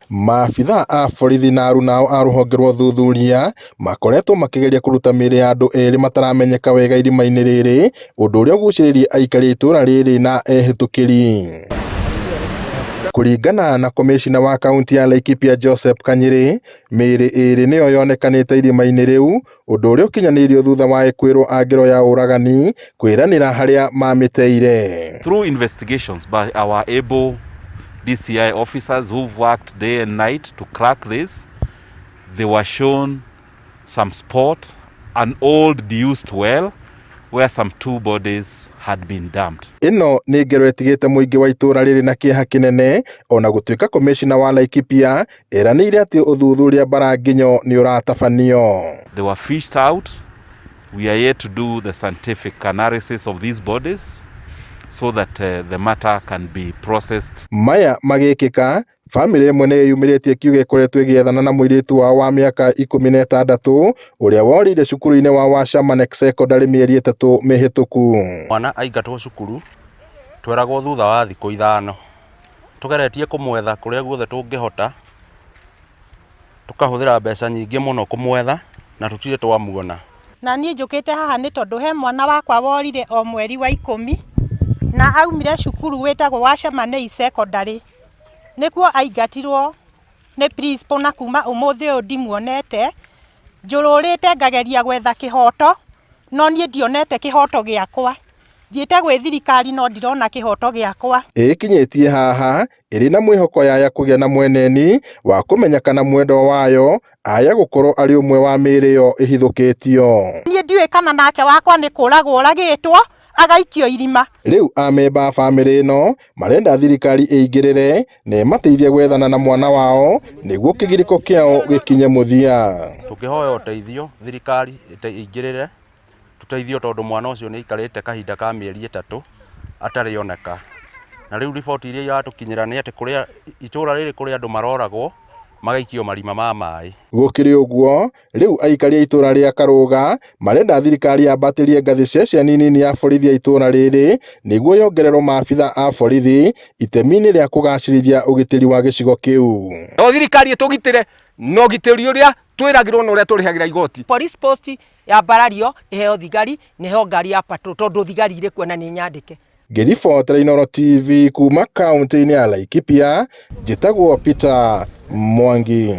Maabitha a borithi na arunao a rũhonge rwa ũthuthuria makoretwo makĩgeria kũruta mĩĩrĩ ya andũ erĩ mataramenyeka wega irima-inĩ rĩrĩ, ũndũ ũrĩa ũgucĩrĩirie aikari a itũra rĩrĩ na ehĩtũkĩri. Kũringana na komĩcina wa kaunti ya Laikipia Joseph Kanyiri, mĩĩrĩ ĩrĩ nĩyo yonekanĩte irima-inĩ rĩu, ũndũ ũrĩa ũkinyanĩirio thutha wa ekwĩrwo a ngero ya ũragani kwĩranĩra harĩa mamĩteire. Through investigations by our able DCI officers who've worked day and night to crack this, they were shown some spot, an old disused well, where some two bodies had been dumped. Ĩno nĩ ngero ĩtigĩte mũingĩ wa itũra rĩrĩ na kĩeha kĩnene, ona gũtuĩka komĩcina wa Laikipia eranĩire atĩ ũthuthuria Mbaranginyo nĩ ũratabanio. They were fished out. We are yet to do the scientific analysis of these bodies so that the matter can be processed. Maya magĩkĩka, bamĩrĩ ĩmwe nĩ ĩyumĩrĩtie kiugo ĩkoretwo ĩgĩethana na mũirĩtu wao wa mĩaka 16 ũrĩa worĩire cukuru-inĩ wa Washamanek Secondary mĩeri 3 mĩhĩtũku. Mwana aingatwo cukuru tweragwo thutha wa thikũ 5, tũgeretie kũmwetha kũrĩa guothe tũngĩhota, tũkahũthĩra mbeca nyingĩ mũno kũmwetha na tũtirĩ twamuona. Na niĩ njũkĩte haha nĩ tondũ he mwana wakwa worire o mweri wa 10 na aumire cukuru wĩtagwo Washamanei Secondary, nĩkuo aingatirwo nĩ principal, na kuma ũmũthĩ ũyũ ndimuonete. Njũrũrĩte ngageria gwetha kĩhoto, no niĩ ndionete kĩhoto gĩakwa. Thiĩte gwĩ thirikari no ndirona kĩhoto gĩakwa. Ĩkinyĩtie haha ĩrĩ na mwĩhoko yaya kũgĩa na mweneni wa kũmenya kana mwendwa wayo aya gũkorwo arĩ ũmwe wa mĩĩrĩ ĩyo ĩhithũkĩtio. Niĩ ndiũĩ kana nake wakwa nĩ kũragwo oragĩtwo agaikio irima. Rĩu amemba a bamĩrĩ ĩno marenda thirikari ĩingĩrĩre na ĩmateithie gwethana na mwana wao nĩguo kĩgirĩko kĩao gĩkinye mũthia. Tũngĩhoya ũteithio thirikari ĩingĩrĩre tũteithio, tondũ mwana ũcio nĩ aikarĩte kahinda ka mĩeri 3 atarĩ oneka. Na rĩu riboti iria iratũkinyĩra nĩ atĩ kũrĩa itũra rĩrĩ kũrĩ andũ maroragwo magaikio marima ma maĩ. Gũkĩrĩ ũguo, rĩu aikari a itũra rĩa Karũga marenda thirikari yambatĩrie ngathĩ ceceni nini ya borithi ya itũra rĩrĩ nĩguo yongererwo maabitha a borithi itemi-inĩ rĩa kũgacĩrithia ũgitĩri wa gĩcigo kĩu. No thirikari ĩtũgitĩre na ũgitĩri ũrĩa twĩragĩrwo na ũrĩa tũrĩhagĩra igoti. Police post yambarario, ĩheo thigari na ĩheo ngari ya patrol, tondũ thigari irĩ kuo na nĩ nyandĩke. Ngĩribotera Inooro TV kuma kaunti-inĩ ya Laikipia, njĩtagwo Peter Mwangi.